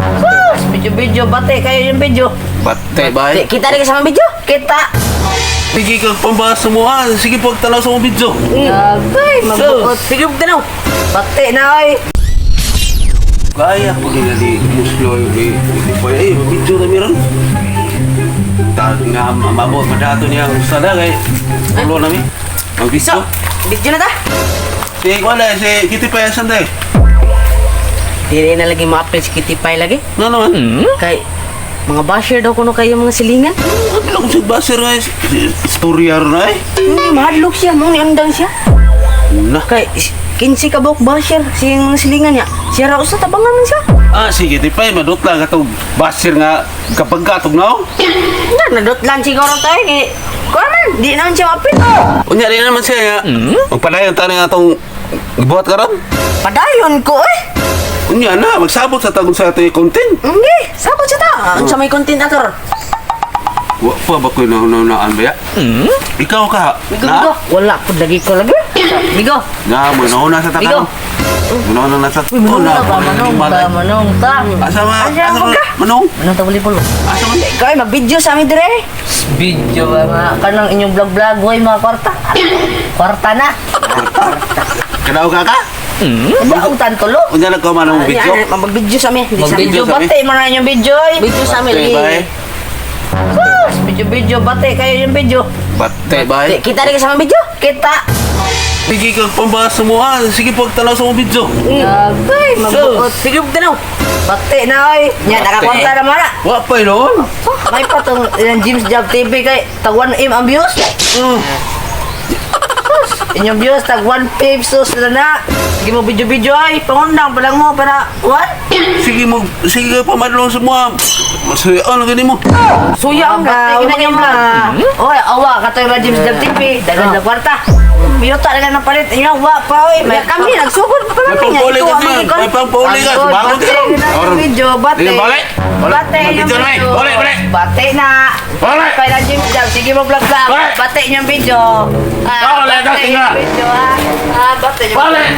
Sus, video-video, bate kayo yung video. Bate ba? Di, kita rin sa mga video. Kita. Sige kag pambasa mo ah. Sige pagtanaw sa mong video. Agay, magbuot. Sige, tanaw. Bate na oy. Kaya ko nila di muslo di di pa eh video na meron. Ta nga mabot madato niya ang sada kay ulo nami. Ang So, video. video na ta. Si wala si Kitty pa yan sanday. Dili na lagi ma-apply si Kitty Pie lagi. Nga naman. Kay mga basher daw kuno kayo mga silingan. Ano lang si Basir nga istorya na eh. Mahadlok siya, mo ni andang siya. Na. Kay 15 ka buok basher siyang mga silingan niya. Siya ra usa tabangan man siya. Ah, sige, di pa madot lang katong basir nga kapag katog na. Na nadotlan siguro tayo kay kuan man, di naman siya ma-apply. Unya rin naman siya nga. Magpadayon tayo nga atong gibuhat karon. Padayon ko eh. Unya na, magsabot sa tagong sa ating content. Hindi, sabot siya ta. Unsa may content ator? Wa pa ba ko'y nahunahunaan ba ya? Ikaw ka. Migo, Na? migo. Wala po lagi ko lagi. Migo. Na, munahuna sa Migo. takanong. Munahuna na sa Uy, manong Ta, manong ta, manong ta. Asa ma? Asa Asa ma? ka? Manong? Manong ta volleyball. Asa man? Ikaw ay mag-video sa amin dire. Video ba mga kanang inyong vlog-vlog oy mga kwarta. Kwarta na. Kadaw ka ka? Daog tantulo. Unya na ko manong video. Ano, Mag-video sa amin. Hindi sa amin. Mag-video sa amin. bate man na inyong video oy. Video sa amin Bate lagi. ba eh? Sus, video-video bate kayo yung video. Bate ba Di, eh? kita rin sa mga video. Kita. Sige kag pambasa mo ah. Sige pagtanaw sa mong video. Agay, magbuot. Sige, tanaw. Bate na oy. Nya nakakwarta na man na. Wa pa noon. May pa tong ilang James Job TV kay tag 1M ang views. Inyong views tag 1 pesos na na. Sige mo video-video ay pangundang pa lang mo para what? Sige mo, sige ka pamadlong sa mga. Masuyaan lang gani mo. Suya ang Bate ka. na yung vlog. Oy, awa katoy ba James Job TV daghan na kwarta. Yuta na lang ng palit inyo wa pa oy. May kami nagsugod pa May kami niya. pampuli Ito ka ang siya. mga May pampuli ka. Pagod, Bago bate ka. na yung video, bate. Sige, balik. Bate yung Video na eh. video. Balik, balik. Bate na. Balik. Kaya James Job, sige mo vlog vlog. Balik. Bate yung video. Ah, Balik, bate bate yung na. video ah. Ah, bate yung Balik!